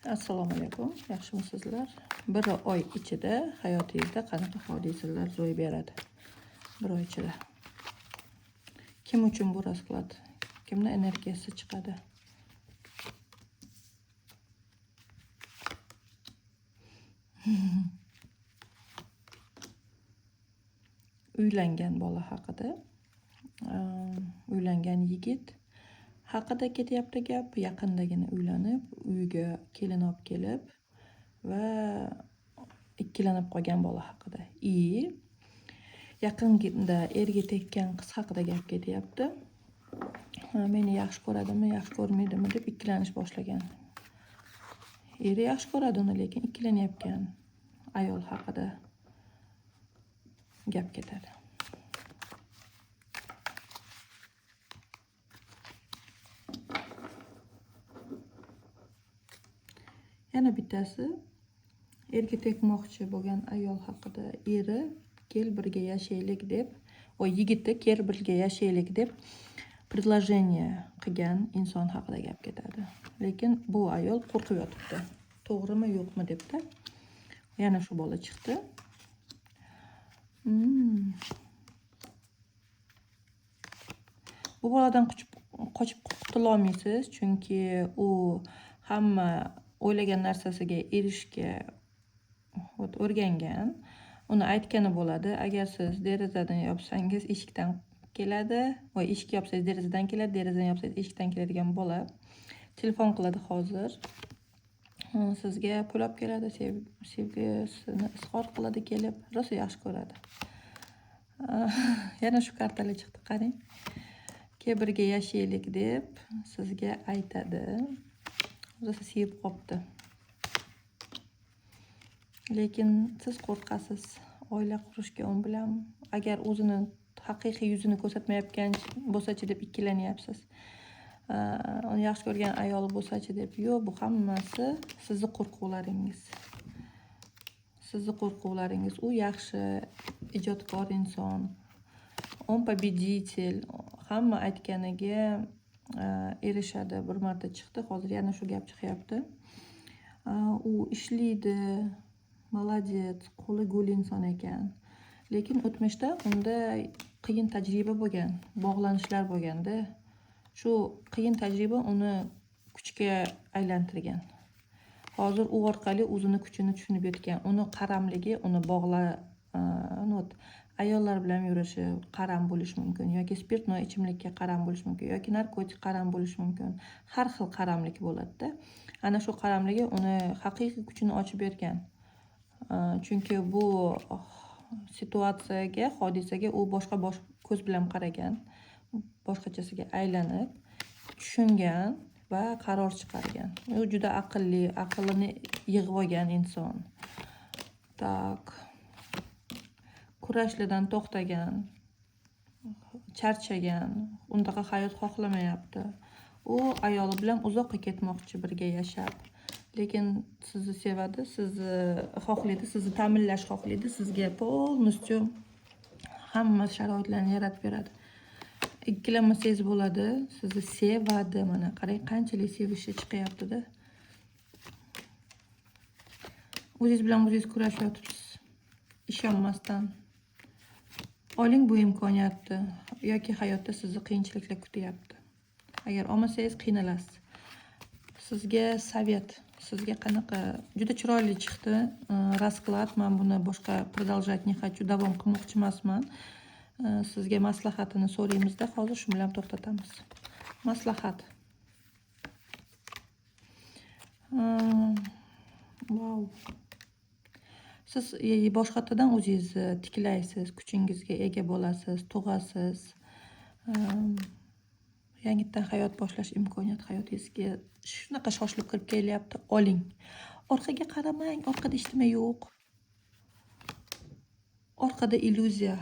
Assalomu alaykum, yaxshimisizlar? Bir oy ichida hayotingizda qanaqa hodisalar ro'y beradi? Bir oy ichida. Kim uchun bu rasklad? Kimni energiyasi chiqadi? Uylangan bola haqida, uylangan yigit haqida ketyapti gap. Yaqindagina uylanib, uyiga kelin olib kelib va ikkilanib qolgan bola haqida. Yaqinda erga tekkan qiz haqida gap ketyapti. Meni yaxshi ko'radimi, yaxshi ko'rmaydimi deb ikkilanish boshlagan. Eri yaxshi ko'radi uni, lekin ikkilanyapgan ayol haqida gap ketadi. Yana bittasi erga tegmoqchi bo'lgan ayol haqida. Eri kel birga yashaylik deb, o yigiti kel birga yashaylik deb предложение qilgan inson haqida gap ketadi. Lekin bu ayol qo'rqib yotibdi. To'g'rimi, yo'qmi debdi. Yana shu bola chiqdi. Bu boladan qochib qutula olmaysiz, chunki u hamma o'ylagan narsasiga erishishga o'rgangan. Uni aytgani bo'ladi. Agar siz derazadan yopsangiz eshikdan keladi, va eshik yopsangiz derazadan keladi, derazadan yopsangiz eshikdan keladigan bola telefon qiladi hozir. Sizga pul olib keladi, sevgisini izhor qiladi kelib, rosa yaxshi ko'radi. Yana shu kartalar chiqdi, qarang. Kel birga yashaylik deb sizga aytadi. Rosa sevib qopti. Lekin siz qo'rqasiz oila qurishga u bilan. Agar o'zini haqiqiy yuzini ko'rsatmayotgan bo'lsachi deb ikkilanyapsiz. Uni yaxshi ko'rgan ayol bo'lsachi deb. Yo'q, bu hammasi sizni qo'rquvlaringiz. Sizni qo'rquvlaringiz. U yaxshi, ijodkor inson. Он победитель. Hamma aytganiga erishadi. Bir marta chiqdi, hozir yana shu gap chiqyapti. U ishlaydi, молодец, qo'li gul inson ekan. Lekin o'tmishda unda qiyin tajriba bo'lgan, bog'lanishlar bo'lganda, shu qiyin tajriba uni kuchga aylantirgan. Hozir u orqali o'zini kuchini tushunib yetgan, uni qaramligi, uni ayollar bilan yurishi qaram bo'lishi mumkin yoki spirtnoy ichimlikka qaram bo'lishi mumkin yoki narkotik qaram bo'lishi mumkin. Har xil qaramlik bo'ladi-da. Ana shu qaramligi uni haqiqiy kuchini ochib bergan. Chunki bu situatsiyaga, hodisaga u boshqa ko'z bilan qaragan, boshqachasiga aylanib, tushungan va qaror chiqargan. U juda aqlli, aqlini yig'ib olgan inson. Tak. Kurashlardan to'xtagan, charchagan, undaqa hayot xohlamayapti. U ayoli bilan uzoqqa ketmoqchi birga yashab. Lekin sizni sevadi, sizni xohlaydi, sizni ta'minlash xohlaydi, sizga полностью hamma sharoitlarni yaratib beradi. Ikkilanmasangiz bo'ladi, sizni sevadi. Mana qarang, qanchalik sevishi chiqyapti-da. O'zingiz bilan o'zingiz kurashyapsiz, ishonmasdan. Oling bu imkoniyatni yoki hayotda sizni qiyinchiliklar kutyapti. Agar olmasangiz qiynalasiz. Sizga sovet, sizga qanaqa juda chiroyli chiqdi rasklad. Men buni boshqa продолжать не хочу, davom qilmoqchi emasman. Sizga maslahatini so'raymizda, hozir shu bilan to'xtatamiz. Maslahat. Vau. Siz boshqatdan o'zingizni tiklaysiz, kuchingizga ega bo'lasiz, tug'asiz. Yangitdan hayot boshlash imkoniyati hayotingizga shunaqa shoshilib kirib kelyapti. Oling. Orqaga qaramang, orqada hech nima yo'q. Orqada illyuziya,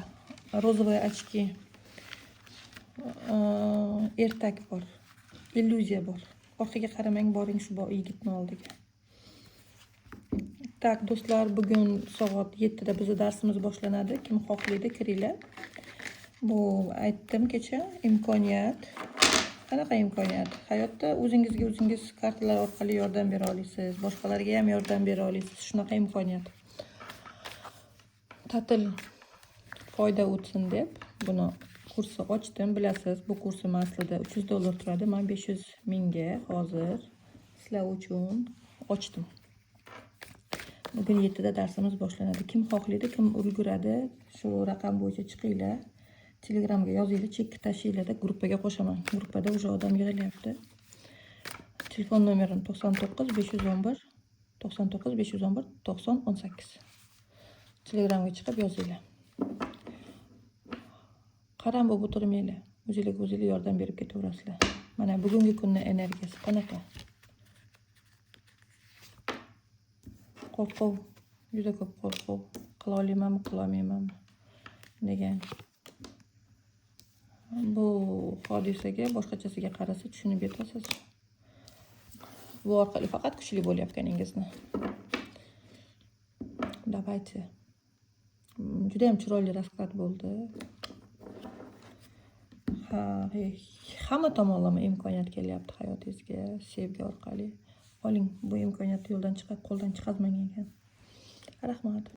розовые очки, ertak bor, illyuziya bor. Orqaga qaramang, boring shu yigitni oldiga. Tak, do'stlar, bugun soat 7da bizning darsimiz boshlanadi. Kim xohlaydi, kiringlar. Bu aytdim kecha, imkoniyat. Qanaqa imkoniyat? Hayotda o'zingizga o'zingiz kartalar orqali yordam bera olasiz, boshqalarga ham yordam bera olasiz. Shunaqa imkoniyat. Ta'til foyda o'tsin deb buni kursi ochdim. Bilasiz, bu kursim aslida 300 dollar turadi. Man 500 mingga hozir sizlar uchun ochdim. Bugun 7 da darsimiz boshlanadi. Kim xohlaydi, kim ulguradi, shu raqam bo'yicha chiqinglar. Telegramga yozinglar, chekka tashlanglar, gruppaga qo'shaman. Gruppada уже odam yig'ilyapti. Telefon nomerim 99 511 99 511 90 18. Telegramga chiqib yozinglar. Qaram bo'lib o'tirmanglar. O'zinglarga o'zinglar yordam berib ketaverasizlar. Mana bugungi kunni energiyasi qanaqa? Qo'rquv, juda ko'p qo'rquv. Qila olamanmi, qila olmaymanmi degan. Bu hodisaga boshqachasiga qarasa tushunib yetasiz. Bu orqali faqat kuchli bo'layotganingizni. Давайте. Juda ham chiroyli расклад bo'ldi. Ha, hamma tomonlama imkoniyat kelyapti hayotingizga sevgi orqali. Oling, bu imkoniyatni yo'ldan chiqar, qo'ldan chiqazmang ekan. Rahmat.